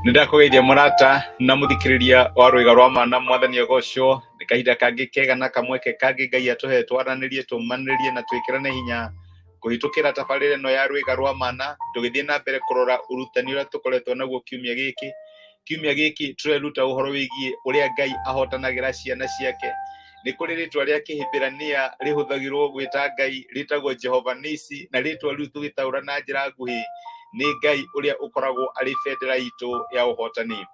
Nĩ ndakũgeithia mũrata na mũthikĩrĩria wa rwĩga rwa ma na mwathani agocwo. Nĩ kahinda kangĩ kega na kamweke kangĩ Ngai atũhe twaranĩrie, tũmanĩrĩrie na twĩkĩrane hinya kũhĩtũkĩra tabarĩra ĩno ya rwĩga rwa mana, tũgĩthiĩ na mbere kũrora ũrutani ũrĩa tũkoretwo naguo kiumia gĩkĩ. Kiumia gĩkĩ tũreruta ũhoro wĩgiĩ ũrĩa Ngai ahotanagĩra ciana ciake. Nĩ kũrĩ rĩtwa rĩa Kĩhibirania rĩhũthagĩrwo gwĩta Ngai rĩtagwo Jehova Nisi, na rĩtwa rĩu tũgĩtaũra na njĩra nguhĩ nĩ Ngai ũrĩa ũkoragwo arĩ bendera itũ ya ũhotani.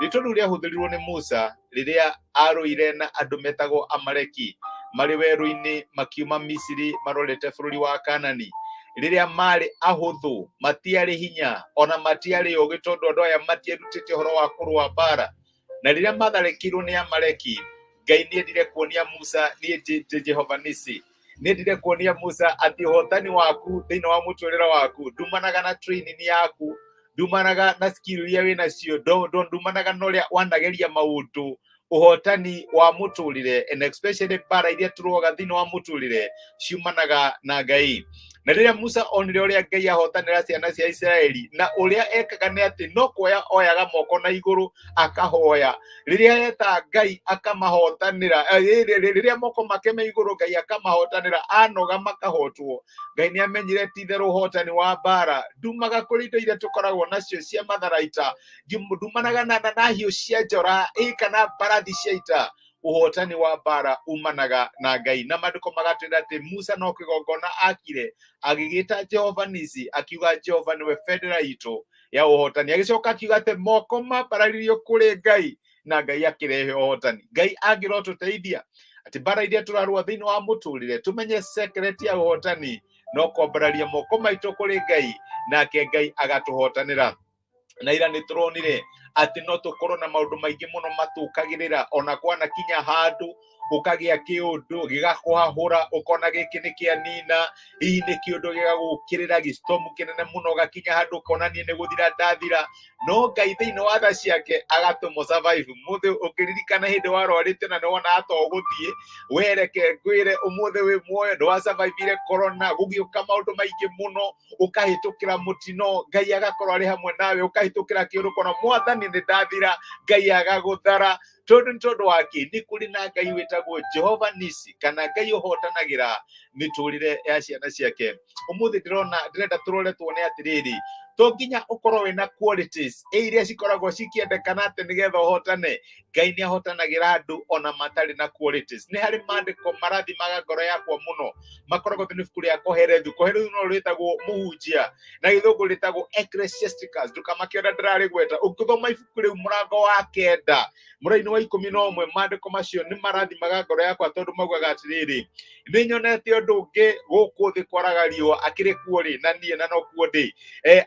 Rĩtwa rĩu rĩahũthĩrirwo nĩ Musa rĩrĩa arũire na andũ metagwo Amaleki marĩ werũ-inĩ makiuma Misiri marorete bũrũri wa Kanani. Rĩrĩa marĩ ahũthũ, matiarĩ hinya, ona matiarĩ ũgĩ, tondũ andũ aya matierutĩte ũhoro wa kũrũa mbara. Na rĩrĩa matharĩkĩirwo nĩ Amaleki, Ngai nĩendire kuonia Musa, niĩ ndĩ Jehova Nisi. Nĩendire kuonia Musa atĩ ũhotani waku thĩinĩ wa mũtũrĩre waku ndumanaga na training yaku, ndumanaga na skill iria wĩ nacio, ndumanaga na ũrĩa wanageria maũndũ. Ũhotani wa mũtũrĩre and especially mbara iria tũrũaga thĩinĩ wa mũtũrĩre ciumanaga na Ngai. Na rĩrĩa Musa onire ũrĩa Ngai ahotanĩra ciana cia Isiraeli, na ũrĩa ekaga nĩ atĩ no kuoya oyaga moko na igũrũ akahoya, rĩrĩa eta Ngai akamahotanĩra, rĩrĩa moko make me igũrũ Ngai akamahotanĩra, anoga makahotwo. Ngai nĩ amenyire ti itherũ ũhotani wa mbara ndumaga kũrĩ indo iria tũkoragwo nacio cia matharaita, ndumanaga na hiũ cia njora kana mbarathi cia ita. Ũhotani wa mbara umanaga na Ngai. Na maandĩko magatwĩra atĩ Musa no kĩgongona akire, agĩgĩta Jehova Nisi, akiuga Jehova nĩwe bendera itũ ya ũhotani. Agĩcoka akiuga atĩ moko mambararirio kũrĩ Ngai na Ngai akĩrehe ũhotani. Ngai angĩrotũteithia atĩ mbara iria tũrarũa thĩinĩ wa mũtũrĩre tũmenye secret ya ũhotani no kwambararia moko maitũ kũrĩ Ngai, nake Ngai agatũhotanĩra. Na ira nĩ tũronire atĩ no tũkorwo na maũndũ maingĩ mũno matũkagĩrĩra, ona kwana kinya handũ ũkagĩa kĩũndũ gĩgakũhahũra, ũkona gĩkĩ nĩ kĩanina, hihi nĩ kĩũndũ gĩgagũkĩrĩra gĩstomu kĩnene mũno, ũgakinya handũ ũkona niĩ nĩ gũthira ndathira, no Ngai thĩinĩ wa tha ciake agatũma survive. Mũthĩ ũkĩririkana hĩndĩ warwarĩte na nĩwona ta ũgũthiĩ, wereke ngwĩre ũmũthĩ wĩ muoyo, nĩ wasurvivire corona, gũgĩũka maũndũ maingĩ mũno, ũkahĩtũkĩra mũtino, Ngai agakorwo arĩ hamwe nawe, ũkahĩtũkĩra kĩũndũ ũkona mwathani nĩ ndathira, Ngai agagũthara. Tondũ nĩ tondũ wa kĩ? Nĩ kũrĩ na Ngai wĩtagwo Jehova Nisi, kana Ngai ũhotanagĩra mĩtũrĩre ya ciana ciake. Ũmũthĩ ndĩrona ndĩrenda tũrore tuone atĩrĩrĩ, to nginya ũkorwo wĩna qualities iria cikoragwo cikĩendekana atĩ nĩgetha ũhotane. Ngai nĩ ahotanagĩra andũ ona matarĩ na qualities. Nĩ harĩ maandĩko marathimaga ngoro yakwa mũno, makoragwo thĩinĩ ibuku rĩa Kohelethu. Kohelethu no rĩtagwo mũhunjia, na gĩthũngũ rĩtagwo Ecclesiasticus. Ndũkamake ũrĩa ndĩrarĩgweta. Ũngĩthoma ibuku rĩu mũrango wa 9 mũraini wa 11, maandĩko macio nĩ marathimaga ngoro yakwa, tondũ maugaga atĩrĩrĩ, nĩ nyonete ũndũ ũngĩ gũkũ thĩ kwaraga riũa, akĩrĩ kuo rĩ na niĩ na no kuo ndĩ,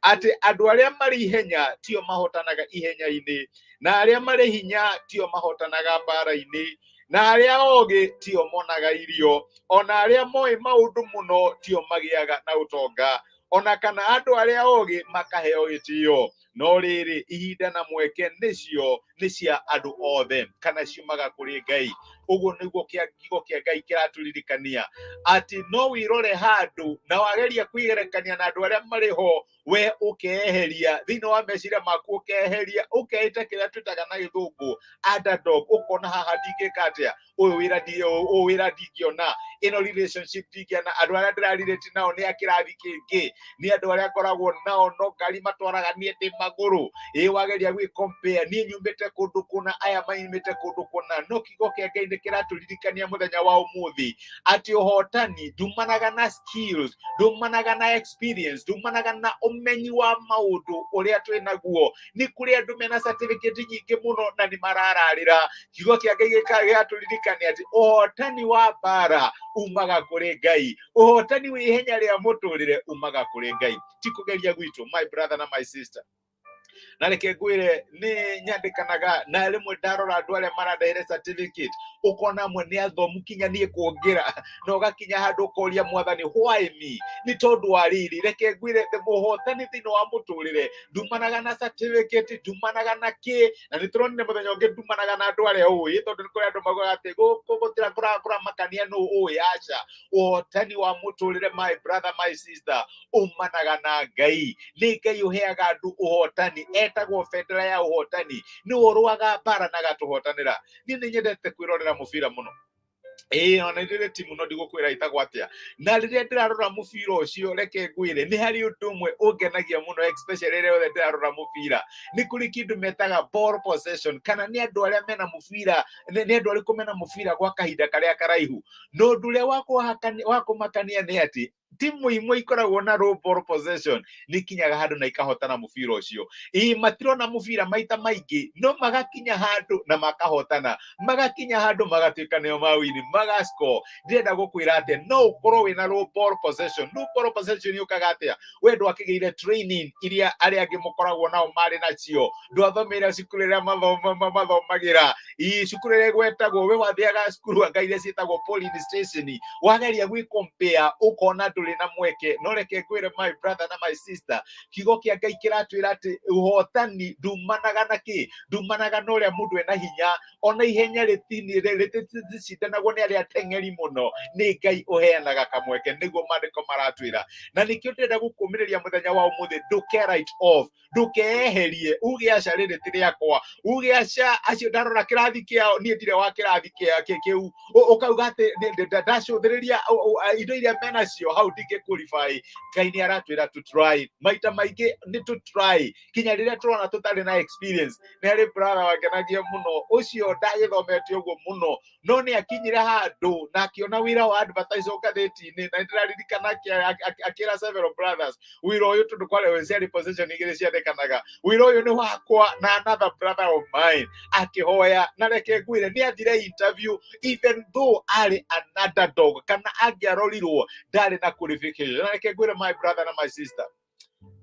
atĩ andũ arĩa marĩ ihenya tio mahotanaga ihenya-inĩ, na arĩa marĩ hinya tio mahotanaga mbara-inĩ, na arĩa ogĩ tio monaga irio, ona arĩa moĩ maũndũ mũno tio magĩaga na ũtonga, ona kana andũ arĩa ogĩ makaheo gĩtĩo. No rĩrĩ, ihinda na mweke nĩcio nĩ cia andũ othe, kana ciumaga kũrĩ Ngai. Ũguo nĩguo kiugo kĩa Ngai kĩratũririkania atĩ no wĩrore handũ na wageria kwĩgerekania na andũ arĩa marĩ ho, we ũkeeheria thĩinĩ wa meciria maku, ũkeeheria, ũkeĩta kĩrĩa twĩtaga na gĩthũngũ underdog, ũkona haha ndingĩka atĩa, ũyũ wĩra ũyũ wĩra ndingĩona, ĩno relationship ndingĩona, andũ arĩa ndĩrarelate nao nĩ a kĩrathi kĩngĩ, nĩ andũ arĩa ngoragwo nao no ngari matwaraga, niĩ ndĩ magũrũ. Ĩ wageria gwĩ compare, niĩ nyumĩte kũndũ kũna, aya maumĩte kũndũ kũna. No kiugo kĩa Ngai nĩ kĩratũririkania mũthenya wa ũmũthĩ atĩ ũhotani ndumanaga na skills, ndumanaga na experience, ndumanaga na ũmenyi wa maũndũ ũrĩa twĩ naguo. Nĩ kũrĩ andũ mena certificate nyingĩ mũno na nĩ marararĩra. Kiugo kĩa Ngai gĩgatũririkania atĩ ũhotani wa mbara umaga kũrĩ Ngai, ũhotani wa ihenya rĩa mũtũrĩre umaga kũrĩ Ngai, ti kũgeria gwitũ, my brother na my sister. Na reke ngwĩre, nĩ nyandĩkanaga na rĩmwe ndarora andũ arĩa marandehere certificate, ũkona amwe nĩ athomu kinya niĩ kuongera, na ũgakinya handũ ũkoria mwathani, why me? Nĩ tondũ wa rĩrĩ, reke ngwĩre, ũhotani thĩinĩ wa mũtũrĩre ndumanaga na certificate, ndumanaga na kĩ, na nĩ tũronire mũthenya ũngĩ ndumanaga na andũ arĩa ũĩ, tondũ nĩ kũrĩ andũ maugaga atĩ gũkũ gũtira kũramakania nũ ũĩ. Aca, ũhotani wa mũtũrĩre, my brother, my sister, umanaga na Ngai. Nĩ Ngai ũheaga andũ ũhotani. Etagwo bendera ya ũhotani, nĩwe ũrũaga mbara na agatũhotanĩra. Niĩ nĩ nyendete kwĩrorera mũbira mũno. Ĩĩ, ona ndĩrĩ timu, no ndigũkwĩra ĩtagwo atĩa. Na rĩrĩa ndĩrarora mũbira ũcio, reke ngwĩre nĩ harĩ ũndũ ũmwe ũngenagia mũno, especially rĩrĩa yothe ndĩrarora mũbira. Nĩ kũrĩ kĩndũ metaga ball possession, kana nĩ andũ arĩa mena mũbira, nĩ andũ arĩkũ mena mũbira gwa kahinda karĩa karaihu. Na ũndũ ũrĩa wa kũmakania nĩ atĩ timu imwe ikoragwo na low ball possession nĩ ikinyaga handũ na ikahotana mũbira ũcio. Ĩĩ, matirona mũbira maita maingĩ, no magakinya handũ na makahotana, magakinya handũ magatuĩka nĩo mawini, magascore. Ndĩrenda gũkwĩra atĩa? No ũkorwo wĩna low ball possession. Low ball possession yũkaga atĩa? We ndwakĩgĩire training iria arĩa angĩ mũkoragwo nao marĩ nacio, ndwathomeire cukuru ĩrĩa mathomagĩra, ii cukuru ĩrĩa ĩgwetagwo, we wathiaga cukuru anga iria ciĩtagwo polling station. Wageria gwĩ compare, ũkona ndũrĩ na mweke. No reke ngwĩre, my brother na my sister, kiugo kĩa Ngai kĩratwĩra atĩ ũhotani ndumanaga na kĩ? Ndumanaga na ũrĩa mũndũ ena hinya. Ona ihenya rĩticindanagwo nĩ arĩa ateng'eri mũno, nĩ Ngai ũheanaga kamweke, nĩguo maandĩko maratwĩra. Na nĩkĩo ndĩrenda gũkũmĩrĩria mũthenya wa ũmũthĩ, ndũke write off, ndũkeyeherie uge aca, rĩrĩ ti rĩakwa, uge aca, acio ndarora kĩrathi kĩao, niĩ ndirĩ wa kĩrathi kĩu. Ũkauga atĩ ndacũthĩrĩria indo iria menacio hau, ndingĩ qualify. Ngai nĩ aratwĩra to try. Maita maingĩ nĩ to try kinya rĩrĩa tũrona tũtarĩ na experience. Nĩ harĩ brother wangenagia mũno, ũcio ndagĩthomete ũguo mũno, no nĩ akinyire handũ na akĩona wĩra wa advertise ngathĩti-inĩ. Na nĩndĩraririkana akĩra several brothers, "Wĩra ũyũ," tondũ kwarĩ ciarĩ position igĩrĩ ciandĩkanaga, "wĩra ũyũ nĩ wakwa na another brother of mine." Akĩhoya, na reke ngwĩre, nĩ athire interview even though arĩ an underdog, kana angĩarorirwo ndarĩ na qualification. Na reke ngwĩre, my brother na my sister,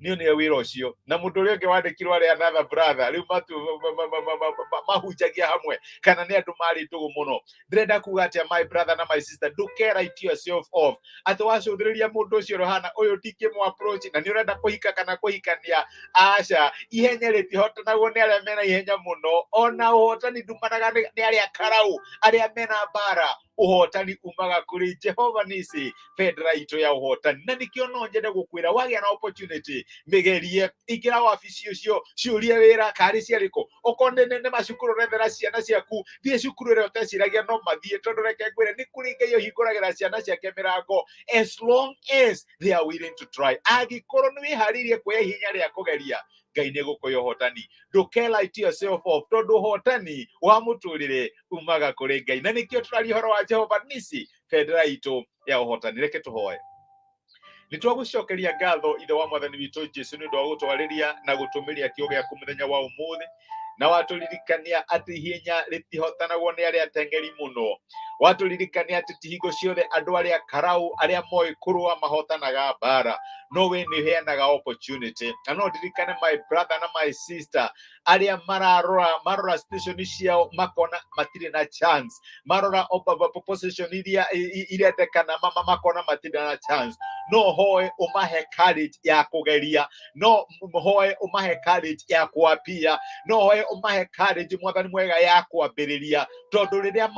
niĩ nĩ wĩra ũcio na mũndũ ũrĩa ũngĩ wandĩkirwo arĩ another brother, rĩu matu mahunjagia hamwe, kana nĩ andũ marĩ ndũgũ mũno. Ndĩrenda kuga atĩa, my brother na my sister? Ndũke write yourself off atĩ wacũthĩrĩria mũndũ ũcio ũhana ũyũ, ndingĩmũ approach, na nĩ ũrenda kũhika kana kũhikania. Aca, ihenya rĩtihotanagwo nĩ arĩa mena ihenya mũno. Ona ũhotani ndumanaga nĩ arĩa karau, arĩa mena mbara. Ũhotani umaga kũrĩ Jehova Nisi, bendera itũ ya ũhotani. Na nĩkĩo no nyende gũkwĩra, wagĩa na opportunity, mĩgerie. Ingĩra wabici ũcio, ciũrie wĩra karĩ ciarĩkũ. Okorwo nĩ macukuru ũrethera ciana ciaku, thiĩ cukuru ĩrĩa ũteciragia no mathiĩ, tondũ reke ngwĩre, nĩ kũrĩ Ngai ũhingũragĩra ciana ciake mĩrango as long as they are willing to try. Angĩkorwo nĩ wĩharĩirie kuoya ihinya rĩa kũgeria, Ngai nĩ gũkũhe ũhotani. Ndũke write yourself off, tondũ ũhotani wa mũtũrĩre umaga kũrĩ Ngai. Na nĩkĩo tũraria ũhoro wa Jehova Nisi, bendera itũ ya ũhotani. Reke tũhoe. Nĩ twagũcokeria ngatho, Ithe wa Mwathani witũ Jesu, nĩ ũndũ wa gũtwarĩria na gũtũmĩria kiugo gĩaku mũthenya wa ũmũthĩ, na watũririkania atĩ ihenya rĩtihotanagwo nĩ arĩa ateng'eri mũno. Watũririkania atĩ ti hingo ciothe andũ arĩa karau, arĩa moĩ kũrũa, mahotanaga mbara, no we nĩ ũheanaga opportunity. Na no ndirikane my brother na my sister arĩa mararora, marora situation ciao makona matirĩ na chance, marora position iria irendekana, makona matirĩ na chance. No hoe ũmahe courage ya kũgeria, no hoe ũmahe courage ya kwambia, no hoe ũmahe courage, Mwathani mwega, ya kwambĩrĩria, tondũ rĩrĩa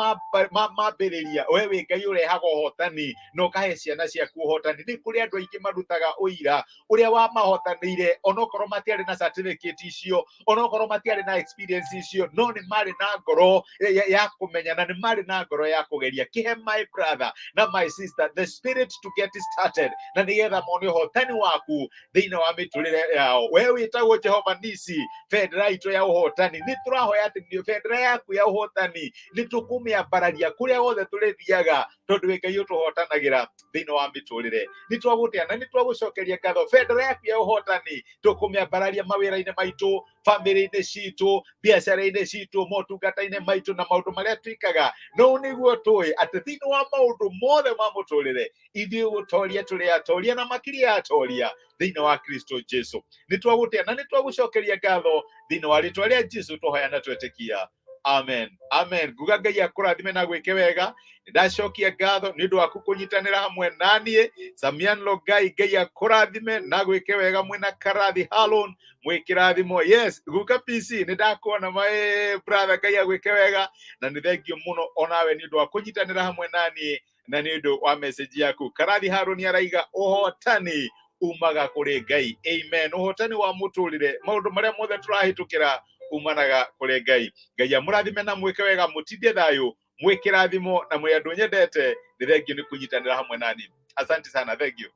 mambĩrĩria, we wĩ Ngai ũrehaga ũhotani na ũkahe ciana ciaku ũhotani. Nĩ kũrĩ andũ aingĩ marutaga ũira ũrĩa wamahotanĩire, onokorwo matiarĩ na certificate icio, onokorwo matiarĩ na experience icio, no nĩ marĩ na ngoro ya kũmenya na nĩ marĩ na ngoro ya kũgeria. Kĩhe my brother na my sister the spirit to get started, na nĩgetha mone ũhotani waku thĩinĩ wa mĩtũrĩre yao. We wĩtagwo Jehova Nisi, bendera itũ ya ũhotani. Nĩ tũrahoya atĩ nĩ bendera yaku ya ũhotani nĩ tũkũmĩambararia kũrĩa guothe tũrĩthiaga, tondũ wĩ Ngai ũtũhotanagĩra thĩinĩ wa mĩtũrĩre. Nĩ twagũtĩa na nĩ twagũcokeria ngatho. Bendera yaku ya ũhotani tũkũmĩambararia mawĩra-inĩ maitũ, bamĩrĩ-inĩ citũ, biacara-inĩ citũ, motungata-inĩ maitũ na maũndũ marĩa twĩkaga. No nĩguo tũĩ atĩ thĩinĩ wa maũndũ mothe ma mũtũrĩre, ithuĩ gũtoria tũrĩ atoria na makĩria ya atoria thĩinĩ wa Kristo Jesu. Nĩ twagũtĩa na nĩ twagũcokeria ngatho. Thĩinĩ wa rĩtwa rĩa Jesu tũhoya na twetĩkia, amen, amen. Nguga Ngai akũrathime na gwĩke wega. Ndacokia ngatho nĩ ũndũ waku kũnyitanĩra hamwe naniĩ. Samian Logai, Ngai akũrathime na gwĩke wega mwĩna Karathi Halon, mwĩ kĩrathimo. Yes, guka PC, nĩ ndakuona, my brother. Ngai agwĩke wega na nĩ thengio mũno onawe nĩ ũndũ wa kũnyitanĩra hamwe naniĩ na nĩ ũndũ wa message yaku. Karathi Harũni araiga ũhotani. Umaga kũrĩ Ngai. Amen. Ũhotani wa mũtũrĩre, maũndũ marĩa mothe tũrahĩtũkĩra umanaga kũrĩ Ngai. Ngai amũrathime na mwĩke wega, mũtindie thayũ, mwĩ kĩrathimo na mwĩ andũ nyendete. Nĩ thengio nĩ kũnyitanĩra hamwe nani. Asante sana, thank you.